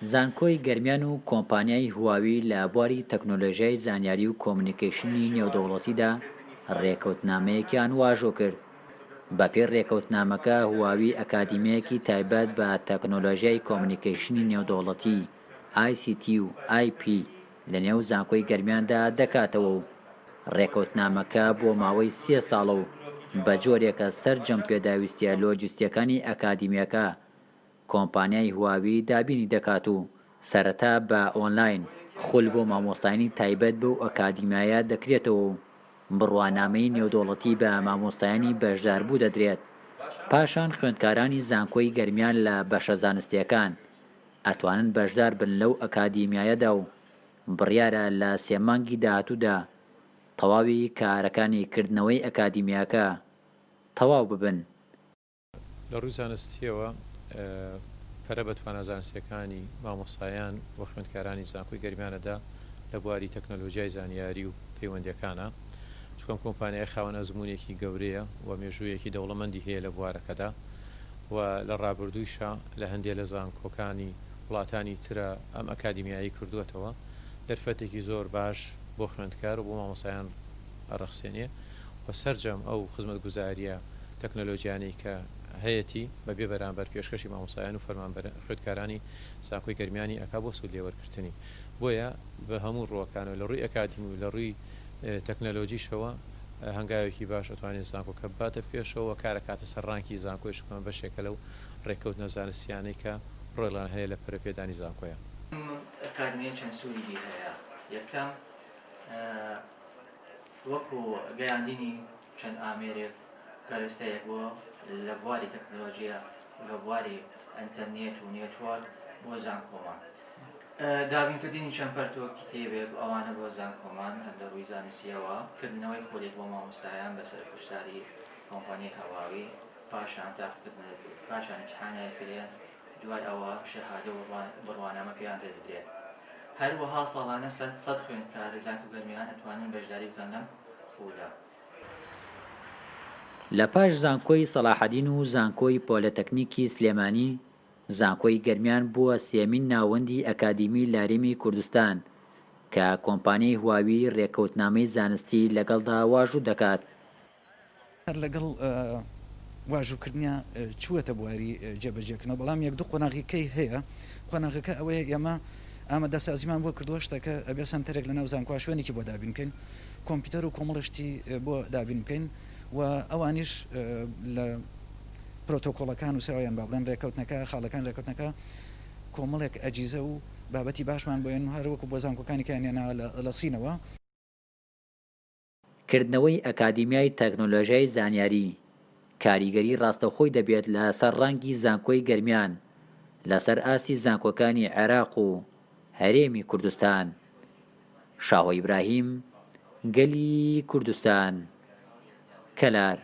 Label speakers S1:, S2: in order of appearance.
S1: زانکۆی گەرمیان و کۆمپانیای هواوی لە بواری تەکنۆلۆژیای زانیاری و کۆمۆنیکەیشنی نێودەوڵەتیدا رێکەوتنامەیەکیان واژۆ کرد. بەپێی رێکەوتنامەکە هواوی ئەکادیمیایەکی تایبەت بە تەکنۆلۆژیای کۆمۆنیکەیشنی نێودەوڵەتی، ICT و IP، لەنێو زانکۆی گەرمیاندا دەکاتەوە و رێکەوتنامەکە بۆ ماوەی سێ ساڵە و بەجۆرێکە سەرجەم پێداویستیە لۆجستیەکانی ئەکادیمیاکە کۆمپانیای هواوی دابینی دەکات و سەرەتا بە ئۆنلاین خول بۆ مامۆستایانی تایبەت بەو ئەکادیمیایە دەکرێتەوە و بڕوانامەی نێودەوڵەتی بە مامۆستایانی بەشداربوو دەدرێت، پاشان خوێندکارانی زانکۆی گەرمیان لە بەشە زانستییەکان ئەتوانن بەشدار بن لەو ئەکادیمیایەدا و بڕیارە لە سێ مانگی داهاتوودا تەواوی کارەکانی کردنەوەی ئەکادیمیاکە تەواو ببن.
S2: لە ڕووی زانستییەوە پەرە بە توانا زانستییەکانی مامۆستایان و خوێندکارانی زانکۆی گەرمیان ئەدا لە بواری تەکنەلۆجیای زانیاری و پەیوەندییەکانا، چونکە ئەم کۆمپانیایە خاوەن ئەزموونێکی گەورەیە و مێژوویەکی دەوڵەمەندی هەیە لە بوارەکەدا و لە ڕابردوویشا لە هەندێ لە زانکۆکانی وڵاتانی ترا ئەم ئەکادیمیایەی کردووەتەوە دەرفەتێکی زۆر باش بۆ خوێندکار و بۆ مامۆستایان ئەڕەخسێنێ و سەرجەم ئەو خزمەتگوزارییە تەکنەلۆجیانەی کە هەیەتی بە بێ بەرامبەر پێشکەشی مامۆستایان و فەرمانبەران خوێندکارانی زانکۆی گەرمیانی ئەکا بۆ سوود لێوەرگرتنی بۆیە بە هەموو ڕووەکانەوە لە ڕووی ئەکادیمی و لە ڕووی تەکنەلۆجیشەوە هەنگاوێکی باش ئەتوانێت زانکۆکە بباتە پێشەوە و کار ئەکاتە سەر ڕانکی زانکۆیش کە بەشێکە لەو ڕێککەوتنە زانستیانەی کە ڕۆڵیان هەیە لە پەرەپێدانی زانکۆیە.
S3: ئەم ئەکادمیە چەند سوودێکی هەیە، یەکەم، وەکو گەیاندنی چەند ئامێرێک کەرەستەیەک بۆ لە بواری تەکنەلۆجیا لە بواری ئەنتەرنێت و نێتوۆرک بۆ زانکۆمان دابینکردنی چەند پەرتۆک کتێبێک ئەوانە بۆ زانکۆمان هەر لە ڕووی زانستیەوە کردنەوەی خولێک بۆ مامۆستایان بە سەرپشتاری کۆمپانیای هەواوی پاشان تاقیکردن پاشان ئیمتحانێک کرێن دوای ئەوە شەهادە و بڕوانامە پێیان دەدرێت هەروەها ساڵانە سەد خوێندکار زانکۆ گەرمیان ئەتوانن بەشداری بکەن لەم خولە.
S1: لە پاش زانکۆی سەڵاحەدین و زانکۆی پۆلەتەکنیکی سلێمانی، زانکۆی گەرمیان بووە سێیەمین ناوەندی ئەکادیمی لە هەرێمی کوردستان کە کۆمپانیای هواوی رێککەوتنامەی زانستی لەگەڵدا واژوو دەکات.
S4: هەر لەگەڵ واژووکردنیا چووەتە بواری جێبەجێکردنەوە، بەڵام یەک دوو قۆناغی کەی هەیە، قۆناغەکە ئەوەیە ئێمە ئامادەسازیمان بۆ کردووە، شتەکە ئەبێ سەنتەرێک لەناو زانکۆ شوێنێکی بۆ دابین بکەین، کۆمپیوتەر و کۆمەڵە شتی بۆ دابین بکەین و ئەوانیش لە پرۆتۆکۆڵەکان و سەرەوەیان با بڵێن رێککەوتنەکە، خاڵەکان رێککەوتنەکە کۆمەڵێک ئەجیزە و بابەتی باشمان بۆ هێن هەروەکو بۆ زانکۆکانی کەیان هێناوە لە سینەوە.
S1: کردنەوەی ئەکادیمیای تەکنۆلۆژیای زانیاری کاریگەری ڕاستەوخۆی دەبێت لە سەر ڕەنگی زانکۆی گەرمیان لەسەر ئاستی زانکۆکانی عێراق و هەرێمی کوردستان. شاهۆ ئیبراهیم، گەلی کوردستان، کەلار.